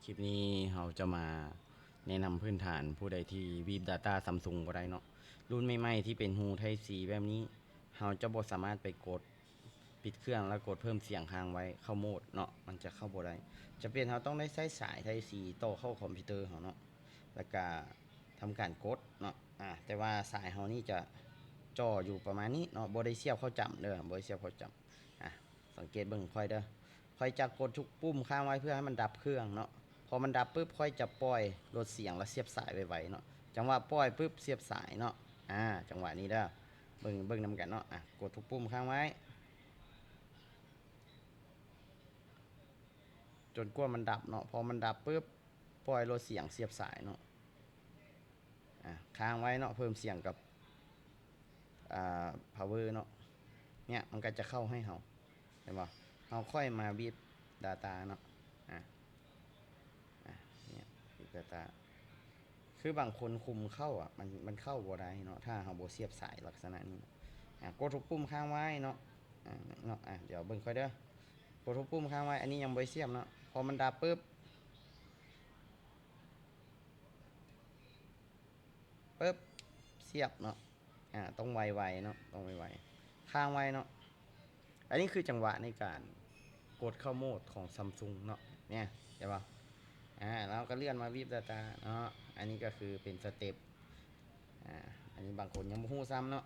ຄລິບນີ້ເຮົາຈະມາແນະນຳພື້ນຖານ ຜູ້ໃດທີ່ວີບ Data Samsung ບໍ່ໄດ້ເນາະ, ລຸ້ນໃໝ່ໆທີ່ເປັນຮູ Type C ແບບນີ້ ເຮົາຈະບໍ່ສາມາດໄປກົດປິດເຄື່ອງ ແລ້ວກົດເພີ່ມສຽງຄ້າງໄວ້ເຂົ້າໂໝດເນາະ, ມັນຈະເຂົ້າບໍ່ໄດ້. ຈຳເປັນເຮົາຕ້ອງໄດ້ໃຊ້ສາຍ Type C ຕໍ່ເຂົ້າຄອມພິວເຕີເຮົາເນາະ, ແລ້ວກະທຳການກົດເນາະ. ອາ ແຕ່ວ່າສາຍເຮົານີ້ຈະຈ່ອຍຢູ່ປະມານນີ້ເນາະ, ບໍ່ໄດ້ສຽບເຂົ້າຈ້ຳເດີ, ບໍ່ໄດ້ສຽບເຂົ້າຈ້ຳ. ອາ ສັງເກດເບິ່ງຂ້ອຍເດີ, ຂ້ອຍຈະກົດທຸກປຸ່ມຄ້າງໄວ້ເພື່ອໃຫ້ມັນດັບເຄື່ອງເນາະ. ພໍມັນດັບປຶບ ຂ້ອຍຈະປ່ອຍລົດສຽງ ແລ້ວສຽບສາຍໄວໆເນາະ. ຈັງຫວະປ່ອຍປຶບ ສຽບສາຍເນາະ. ອາ ຈັງຫວະນີ້ເດີ, ເບິ່ງ ເບິ່ງນຳກັນເນາະ. ອາ ກົດທຸກປຸ່ມຄ້າງໄວ້ ຈົນກວ່າມັນດັບເນາະ. ພໍມັນດັບປຶບ ປ່ອຍລົດສຽງ ສຽບສາຍເນາະ. ອາ ຄ້າງໄວ້ເນາະ, ເພີ່ມສຽງກັບ ອາ power ເນາະ. ເນຍ ມັນກໍຈະເຂົ້າໃຫ້ເຮົາ, ເຫັນບໍ່? ເຮົາຄ່ອຍມາບີບ data ເນາະ. ອາ ອາ ເນຍ ບີບ data ຄືບາງຄົນຄຸມເຂົ້າອະ ມັນ ມັນເຂົ້າບໍ່ໄດ້ເນາະ ຖ້າເຮົາບໍ່ສຽບສາຍລັກສະນະນີ້ເນາະ. ອາ ກົດທຸກປຸ່ມຄ້າງໄວ້ເນາະ. ອາ ເນາະ ອາ ດຽວເບິ່ງຂ້ອຍເດີ, ກົດທຸກປຸ່ມຄ້າງໄວ້. ອັນນີ້ຍັງບໍ່ໄດ້ສຽບເນາະ. ພໍມັນດັບປຶບ ປຶບ ສຽບເນາະ. ອາ ຕ້ອງໄວໆເນາະ, ຕ້ອງໄວໆ, ຄ້າງໄວ້ເນາະ. ອັນນີ້ຄືຈັງຫວະໃນການກົດເຂົ້າໂໝດຂອງ Samsung ເນາະ, ເນຍ ເຫັນບໍ່? ອາ ແລ້ວກໍເລື່ອນມາບີບ data ເນາະ. ອັນນີ້ກໍຄືເປັນສະເຕັບ. ອາ ອັນນີ້ບາງຄົນຍັງບໍ່ຮູ້ຊ້ຳເນາະ.